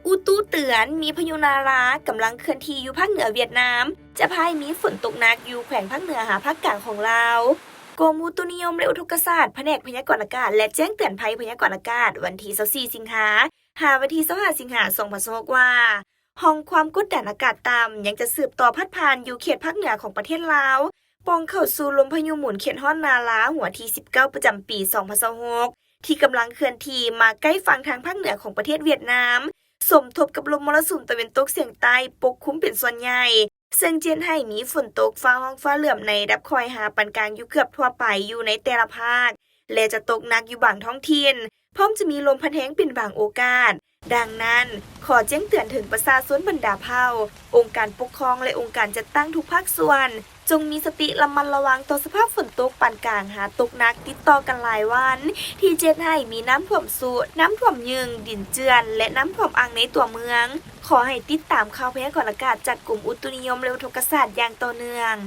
ອຸຕຸເຕືອນ ມີພາຍຸນາລາກຳລັງເຄື່ອນທີ່ຢູ່ພາກເໜືອຫວຽດນາມ ຈະພາໃຫ້ມີຝົນຕົກໜັກຢູ່ແຂວງພາກເໜືອຫາພາກກາງຂອງລາວ. ກົມອຸຕຸນິຍົມ ແລະ ອຸທົກກະສາດ ພະແນກພະຍາກອນອາກາດ ແລະ ແຈ້ງເຕືອນໄພພະຍາກອນອາກາດ ວັນທີຊາວສີ່ ສິງຫາ ຫາວັນທີຊາວຫ້າ ສິງຫາ ສອງພັນຊາວຫົກ ວ່າ ຮ່ອງຄວາມກົດດັນອາກາດຕ່ຳຍັງຈະສືບຕໍ່ພັດຜ່ານຢູ່ເຂດພາກເໜືອຂອງປະເທດລາວ, ປ່ອງເຂົ້າສູ່ລົມພາຍຸໝູນເຂດຮ້ອນນາລາ ຫົວທີສິບເກົ້າ ປະຈຳປີ ສອງພັນຊາວຫົກ ທີ່ກຳລັງເຄື່ອນທີ່ມາໃກ້ຝັ່ງທາງພາກເໜືອຂອງປະເທດຫວຽດນາມ, ສົມທົບກັບລົມມໍລະສຸມຕາເວັນຕົກສຽງໃຕ້ປົກຄຸມເປັນສ່ວນໃຫຍ່, ເຊິ່ງຈະເຮັດໃຫ້ມີຝົນຕົກຟ້າຮ້ອງຟ້າເຫຼື້ອມໃນລະດັບຄ່ອຍຫາປານກາງຢູ່ເກືອບທົ່ວໄປຢູ່ໃນແຕ່ລະພາກ ແລະ ຈະຕົກໜັກຢູ່ບາງທ້ອງຖິ່ນ, ພ້ອມຈະມີລົມພັດແຮງເປັນບາງໂອກາດ. ດັ່ງນັ້ນ, ຂໍແຈ້ງເຕືອນເຖິງປະຊາຊົນບັນດາເຜົ່າ, ອົງການປົກຄອງ ແລະ ອົງການຈັດຕັ້ງທຸກພາກສ່ວນ, ຈົ່ງມີສະຕິລະມັດລະວັງຕໍ່ສະພາບຝົນຕົກປານກາງຫາຕົກໜັກຕິດຕໍ່ກັນຫຼາຍວັນ, ທີ່ຈະເຮັດໃຫ້ມີນ້ຳຖ້ວມຊຸ, ນ້ຳຖ້ວມຍືງ, ດິນເຈື່ອນ ແລະ ນ້ຳຖ້ວມອ່າງໃນຕົວເມືອງ. ຂໍໃຫ້ຕິດຕາມຂ່າວພະຍາກອນອາກາດຈາກກົມອຸຕຸນິຍົມ ແລະ ອຸທົກກະສາດຢ່າງຕໍ່ເນື່ອງ.